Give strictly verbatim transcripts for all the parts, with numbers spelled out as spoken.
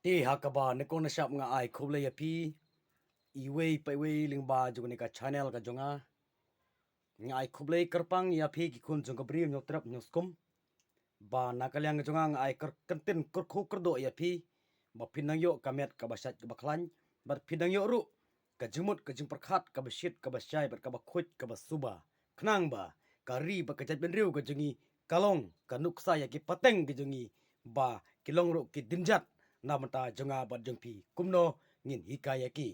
Te ha kaba nyngkong nyngshap nga ai khublei ïa phi iwei pa iwei lyngba jong kane ka channel ka jong nga. Nga ai khublei kyrpang ïa phi ki khun jong ka bri hynñiew trep hynñiew skum. Ba na ka liang jong nga nga ai kyntien kyrkhu kyrdoh ïa phi ba phin nang ïoh ka met kaba shait kaba khlaiñ, bad phin nang ïoh ruh ka jingmut ka jingpyrkhat kaba shit kaba shai bad kaba khuid kaba suba, khnang ba ka ri bad ka jaitbynriew ka jong ngi ka long ka nuksa ïa ki pateng ka jong ngi ba ki long ruh ki dynjat na bynta jong nga bad jong phi, kumno ngin hikai ïa ki.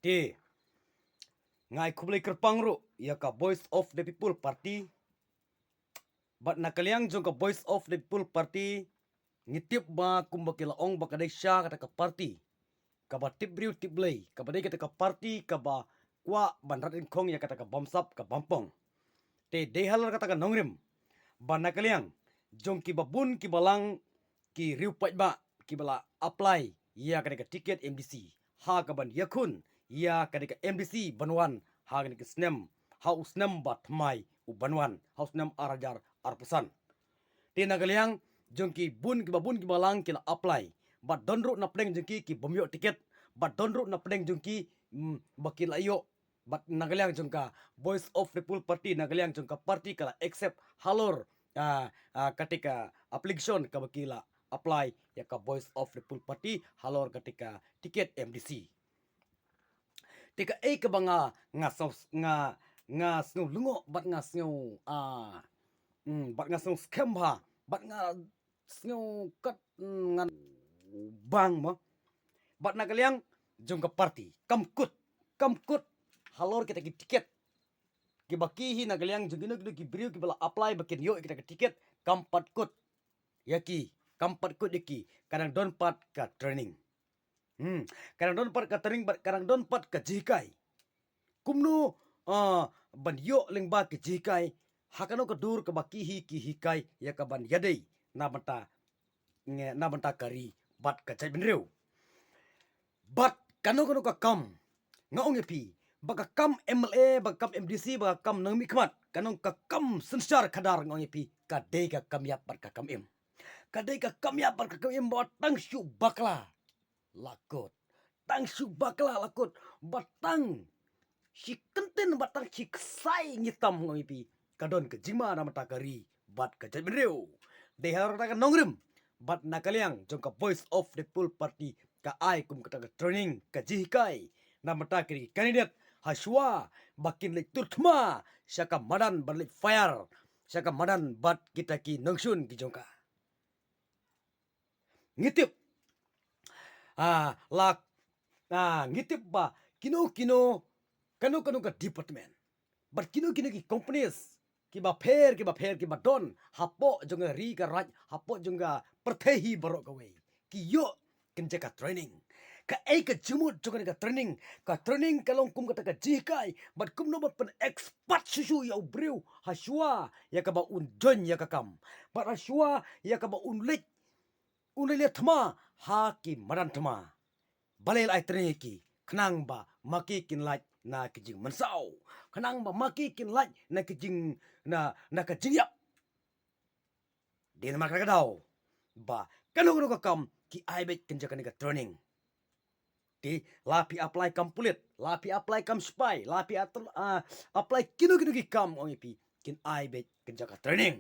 Te nga ai khublei kyrpang ruh ïa ka Voice of the People Party. Bad na ka liang jong ka Voice of the People Party, ngi tip ba kumba ki la ong ba ka dei sha kata ka party kaba tip briew tip Blei, kaba dei kata ka party kaba kwah ban rat ryngkhong ïa kata ka bamsap ka bampong. Te dei halor kata ka nongrim ba na ka liang jong ki babun ki balang ki riew paidbah ki ba la apply ïa kane ka tiket M D C ha ka ban ïakhun ïa kane ka M D C ban wan ha kane ka snem, ha u snem ba thymmai u ban wan, ha u snem ar hajar arphew san. Te na ka liang jong ki bun ki babun ki balang ki la apply, bad don ruh na pdeng jong ki ki bym ïoh tiket, bad don ruh na pdeng jong ki, mm, ba ki la ïoh. Bad na ka liang jong ka Voice of the People Party, na ka liang jong ka party ka la accept halor, ah, ah, kata ka application kaba ki la apply ïa ka Voice of the People Party halor kata ka tiket M D C. Te kaei kaba nga, nga sngew, nga, nga sngew lyngngoh bad nga sngew, ah, mm, bad nga sngew skhem bha bad nga sngew kat, mm, ngan bang mo. Bad na ka liang jong ka party kam kut, kam kut halor kita ki tiket kiba ki hi na ka liang jong kino kino ki briew kiba la apply ba kin ïoh kita ki tiket, kam pat kut ïa ki, kam pat kut ïa ki, ka dang don pat ka training. Hmm, ka dang don pat ka training bad ka dang don pat ka jinghikai. Kumno, ah, ban ïoh lyngba ka jinghikai ha kano ka dur kaba ki hi ki hikai ïa ka ban ïadei na bynta, nge, na bynta ka ri bad ka jaitbynriew. Bad kano kano ka kam, nga ong ïa phi ba ka kam M L A, ba ka kam M D C, ba ka kam nongmihkhmat, kano ka kam synshar khadar, nga ong ïa phi ka dei ka kam ïap bad ka kam im. Ka dei ka kam ïap bad ka kam im ba tang shu bakla la kut. Tang shu bakla la kut. Ba tang shi kyntien ba tang shi ksai ngi tam, nga ong ïa phi ka don ka jingma na bynta ka ri bad ka jaitbynriew. Dei halor kata ka nongrim bad na ka liang jong ka Voice of the People Party ka ai kum kata ka training, ka jinghikai na bynta ki candidate ha shuwa ba kin leit tur thma sha ka madan, ban leit fire sha ka madan bad kita ki nongshun ki jong ka. Ngi tip, ah, la, ah, ngi tip ba kino kino, kano kano ka department bad kino kino ki companies kiba pher kiba pher kiba don hapoh jong ka ri ka raij, hapoh jong ka pyrthei hi baroh kawei, ki ïoh kynja ka training. Kaei ka jingmut jong kane ka training? Ka training ka long kum kata ka jinghikai bad kumno ban pyn expert shuh shuh ïa u briew ha shuwa ïa kaba un join ïa ka kam, bad ha shuwa ïa kaba un leit, un leit leh thma ha ki madan thma. Balei la ai training ïa ki? Khnang ba ma ki kin lait na ki jingmynsaw, khnang ba ma ki kin lait na ki jing, na, na ka jingïap. Dei namar kata ka daw ba kano kano ka kam ki ai beit kynja kane ka training. Te la phi apply kam pulit, la phi apply kam sipai, la phi at-, ah, apply kino kino ki kam, ong ïa phi, kin ai beit kynja ka training.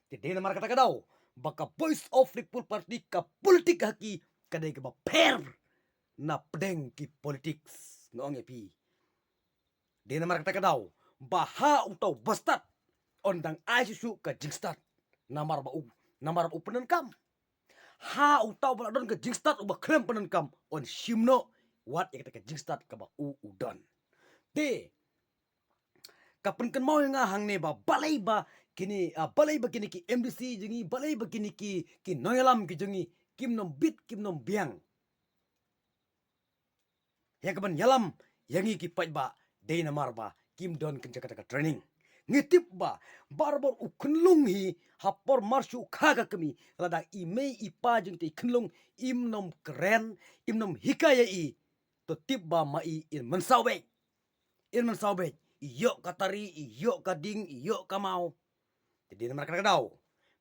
Te dei namar kata ka daw ba ka Voice of the People Party ka politik ha ki ka dei kaba pher na pdeng ki politics, nga ong ïa phi. Dei namar kata ka daw ba ha uta u bastad un dang ai shuh shuh ka jingstad namar ba u, namar ba u pyndonkam. Ha uta uba la don ka jingstad, uba khlem pyndonkam, un shim noh wat ïa kata ka jingstad kaba u u don. Te ka pynkynmaw ïa nga hangne ba balei ba kine, ah, balei ba kine ki M D C jong ngi, balei ba kine ki, ki nongïalam ki jong ngi kim nym bit, kim nym biang ïa ka ban ïalam ïa ngi ki paidbah, dei namar ba kim don kynja kata ka training. Ngi tip ba barabor u khunlung hi ha por mar shu kha ka kmie, lada i mei i pa jong te i khunlung im nym kren, im nym hikai ïa i, to tip ba ma i in mynsaw beit. In mynsaw beit, i ïoh ka tari, i ïoh ka ding, i ïoh ka maw. Te dei namar kata ka daw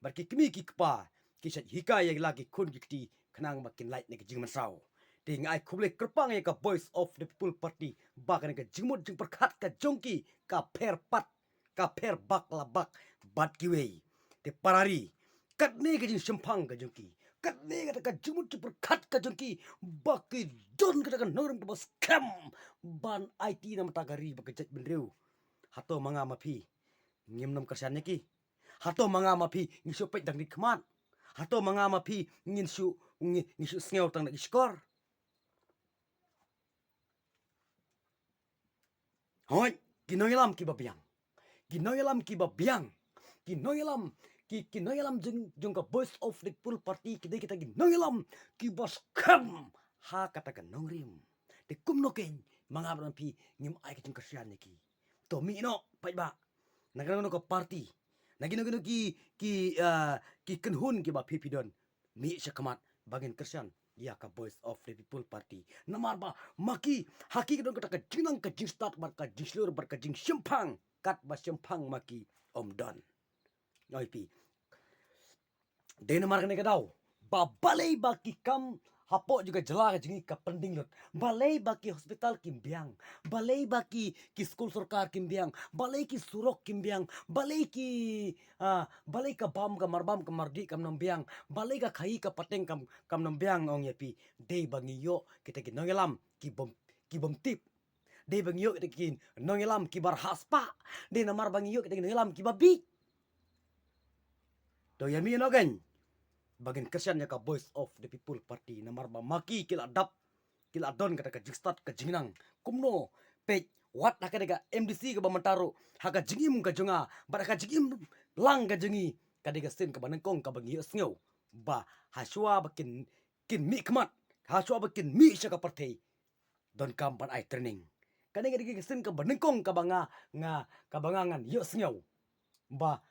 ba ki kmie ki kpa ki shait hikai ïa la ki khun ki kti khnang ba kin lait na ka jingmynsaw. Te nga ai khublei kyrpang ïa ka Voice of the People Party ba kane ka jingmut jingpyrkhat ka jong ki ka pher pat, ka pher bak la bak bad kiwei. Te para ri, katne ka jingshemphang ka jong ki, katne kata ka jingmut jingpyrkhat ka jong ki, ba ki don kata ka nongrim kaba skhem ban aiti na bynta ka ri bad ka jaitbynriew. Hato ma nga ma phi ngim nym kyrshan ïa ki? Hato ma nga ma phi ngin shu peit dang rit khmat? Hato ma nga ma phi ngin shu, ngin, ngin shu sngew tang na ki shkor? Hooid, ki nongïalam kiba biang. Ki nongïalam kiba biang. Ki nongïalam, ki, ki nongïalam jong, jong ka Voice of the People Party, ki dei kita ki nongïalam kiba skhem ha kata ka nongrim. Te kumno kein, ma nga bad ma phi ngim ai ka jingkyrshan ïa ki? To mih noh paidbah, na kano kano ka party, na kino kino ki, ki, ah, ki kynhun kiba phi phi don, mih shakhmat ba ngin kyrshan ïa ka Voice of the People Party. Namar ba ma ki, ha ki ka don kata ka jingnang ka jingstad bad ka jingshlur bad ka jingshemphang, katba shemphang ma ki ym don. Oi phi. Dei namar kane ka daw ba balei ba ki kam hapoh jong ka jylla ka jong ngi ka pending lut. Balei ba ki hospital kim biang? Balei ba ki, ki skul sorkar kim biang? Balei ki surok kim biang? Balei ki, ah, balei ka bam ka marbam ka mardih kam nang biang? Balei ka khaii ka pateng kam, kam nang biang, ong ïa phi? Dei ba ngi ïoh kita ki nongïalam ki bym, ki bym tip. Dei ba ngi ïoh kita ki nongïalam kiba rhah spah. Dei namar ba ngi ïoh kita ki nongïalam kiba bieit. To ïa mih noh kein ba ngin kyrshan ïa ka Voice of the People Party, namar ba ma ki ki la dap, ki la don kata ka jingstad ka jingnang. Kumno, peit, wat ha kane ka M D C kaba mynta ruh, ha ka jingim ka jong nga bad ha ka jingim lang ka jong ngi, ka dei ka sien kaba nyngkong kaba ngi ïohsngew ba hashuwa ba kin, kin mih khmat, hashuwa ba kin mih sha ka pyrthei, donkam ban ai training. Kane ka dei ka sien kaba nyngkong kaba nga, nga, kaba nga ngan ïohsngew ba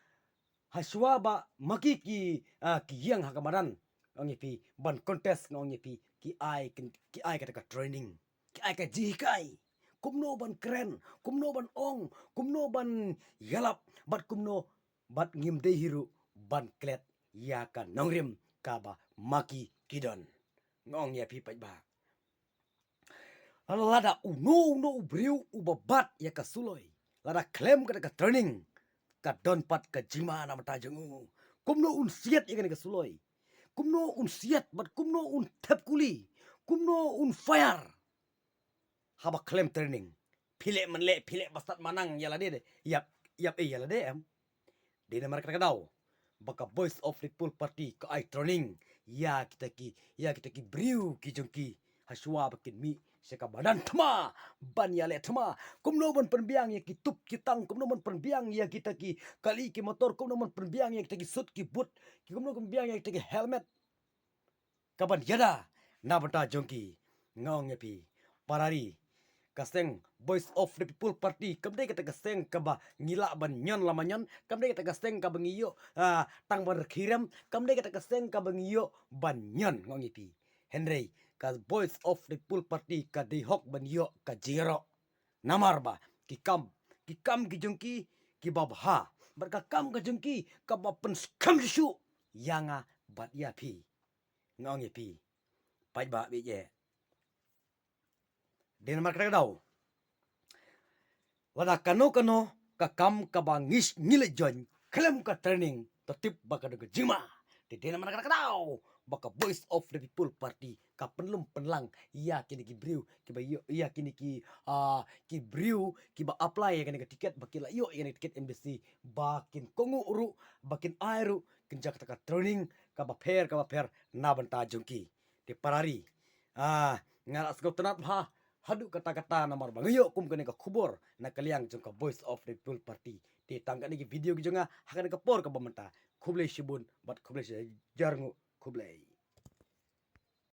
hashuwa ba ma ki ki, ah, ki ïeng ha ka madan, ong ïa phi, ban contest, ong ïa phi, ki ai, ki, ki ai kata ka training, ki ai ka jinghikai. Kumno ban kren, kumno ban ong, kumno ban ïalap, bad kumno, bad ngim dei hi ruh ban klet ïa ka nongrim kaba ma ki ki don. Nga ong ïa phi paidbah, lada uno uno u briew uba bat ïa ka suloi, lada khlem kata ka training, ka don pat ka jingma na bynta jong u. Kumno un siat ïa kane ka suloi? Kumno un siat bad kumno un thep kuli? Kumno un fire haba khlem training? Phi leh man leh, phi leh ba stad manang ïa lade de, ïap, ïap ei ïa lade em? Dei namar kata ka daw ba ka Voice of the People Party ka ai training ïa kita ki, ïa kita ki briew ki jong ki, hashuwa ba kin mih sha ka madan thma ban ïaleh thma. Kumno ban pynbiang ïa ki tup ki tang, kumno ban pynbiang ïa kita ki kali ki motor, kumno ban pynbiang ïa kita ki suit ki boot, ki kumno ban pynbiang ïa kita ki helmet, kaban ïada na bynta jong ki. Nga ong ïa phi para ri, ka seng Voice of the People Party kam dei kata ka seng kaba ngi lah ban ñion lama ñion, kam dei kata ka seng kaba ngi ïoh, ah, tang ban rkhie rem, kam dei kata ka seng kaba ngi ïoh ban ñion, nga ong ïa phi. Hynrei ka Voice of the People Party ka dei hok ban ïoh ka jingïaroh. Namar ba ki kam, ki kam ki jong ki kiba bha, bad ka kam ka jong ki kaba pynskhem shuh shuh ïa nga bad ïa phi. Nga ong ïa phi paidbah, bad ïa, dei namar kata ka daw, lada kano kano ka kam kaba ngi, ngi leit join khlem ka training, to tip ba ka don ka jingma. Te dei namar kata ka daw ba ka Voice of the People Party ka pynlum pynlang ïa kine ki briew kiba ïoh, ïa kine ki, ah, ki briew kiba apply ïa kane ka tiket, ba ki la ïoh ïa kane ka tiket M D C, ba kin kohnguh ruh, ba kin ai ruh, kin jia kata ka training kaba pher kaba pher na bynta jong ki. Te para ri, ah, nga la sngewtynnat bha haduh katta katta namar ba nga ïoh kum kane ka khubor na ka liang jong ka Voice of the People Party. Te tang katne ki video ki jong nga ha kane ka por kaba mynta. Khublei shibun bad khublei shihajar nguh, khublei.